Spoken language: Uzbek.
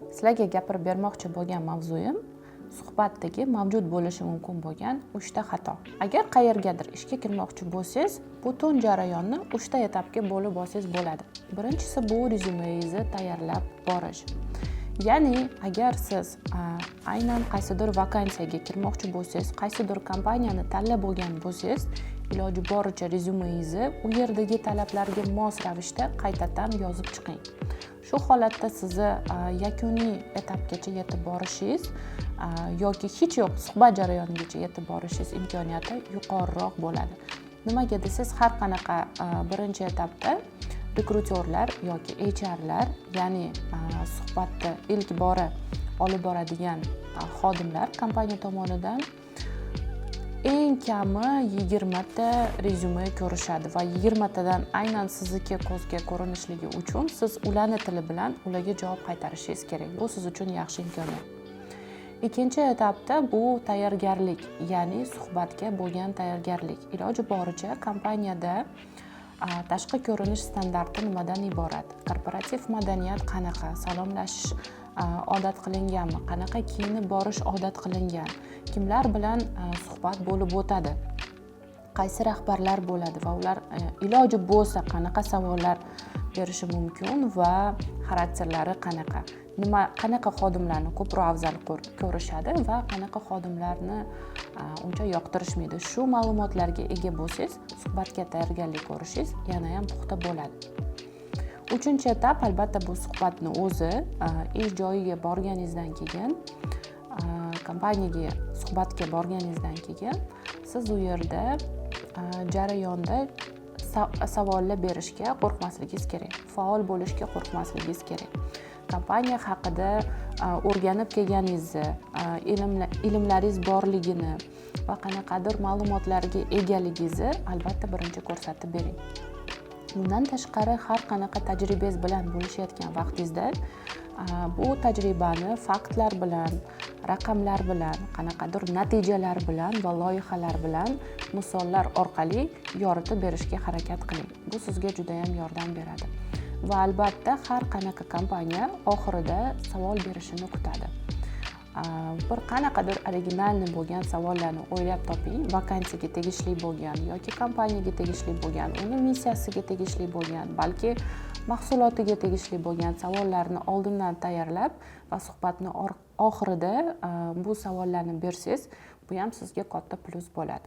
Sizlarga gapirib bermoqchi bo'lgan mavzuyim: suhbatdagi mavjud bo'lishi mumkin bo'lgan uchta xato. Agar qayergadir ishga kirmoqchi bo'lsangiz, butun jarayonni uchta etapga bo'lib olsangiz bo'ladi. Birinchisi bu rezyumengizni tayyorlab borish. Ya'ni agar siz aynan qaysidir vakansiyaga kirmoqchi bo'lsangiz, qaysidir kompaniyani tanlab olgan bo'lsangiz, iloji boricha rezyumengizni u yerdagi talablarga mos ravishda qaytadan yozib chiqing. Shu holatda sizni yakuniy etapgacha yetib borishingiz yoki hech yo'q suhbat jarayonigacha yetib borishingiz imkoniyati yuqoriroq bo'ladi. Nimaga desangiz, har qanaqa birinchi etapda rekruterlar yoki HRlar, ya'ni suhbatni ilk bora olib boradigan xodimlar kompaniya tomonidan eng kami 20 ta rezyume ko'rishadi va 20 tadan aynan sizniki ko'zga ko'rinishligi uchun siz ularni tili bilan ularga javob qaytarishingiz kerak. Bu siz uchun yaxshi imkoniyat. Ikkinchi etapda bu tayyorgarlik, ya'ni suhbatga bo'lgan tayyorgarlik. Iloji boricha kompaniyada tashqi ko'rinish standarti nimadan iborat, korporativ madaniyat qanaqa, salomlashish odat qilinganmi, qanaqa kiyinib borish odat qilingan, kimlar bilan suhbat bo'lib o'tadi, qaysi rahbarlar bo'ladi va ular iloji bo'lsa qanaqa savollar berishi mumkin va xarakterlari qanaqa, nima, qanaqa xodimlarni ko'proq afzal ko'rishadi va qanaqa xodimlarni uncha yoqtirishmaydi. Shu ma'lumotlarga ega bo'lsangiz, suhbatga tayyorgarlik ko'rishingiz yanayam puxta bo'ladi. Uchinchi etap, albatta, bu suhbatni o'zi. Ish joyiga borganingizdan keyin, kompaniyaga suhbatga borganingizdan keyin siz u yerda jarayonda savollar berishga qo'rqmasligingiz kerak, faol bo'lishga qo'rqmasligingiz kerak. Kompaniya haqida o'rganib kelganingizni, ilmlaringiz borligini va qanaqadir ma'lumotlarga egaligingizni, albatta, birinchi ko'rsatib bering. Bundan tashqari, har qanaqa tajribangiz bilan bo'lishayotgan vaqtingizda bu tajribani faktlar bilan, raqamlar bilan, qanaqadir natijalar bilan va loyihalar bilan, misollar orqali yoritib berishga harakat qiling. Bu sizga judayam yordam beradi. Va albatta, har qanaqa kompaniya oxirida savol berishini kutadi. Bir qanaqadir оригинальный bo'lgan savollarni o'ylab toping, vakansiyaga tegishli bo'lgan yoki kompaniyaga tegishli bo'lgan, uni missiyasiga tegishli bo'lgan, balki mahsulotiga tegishli bo'lgan savollarni oldindan tayyorlab va suhbatni oxirida bu savollarni bersangiz, bu ham sizga katta plyus bo'ladi.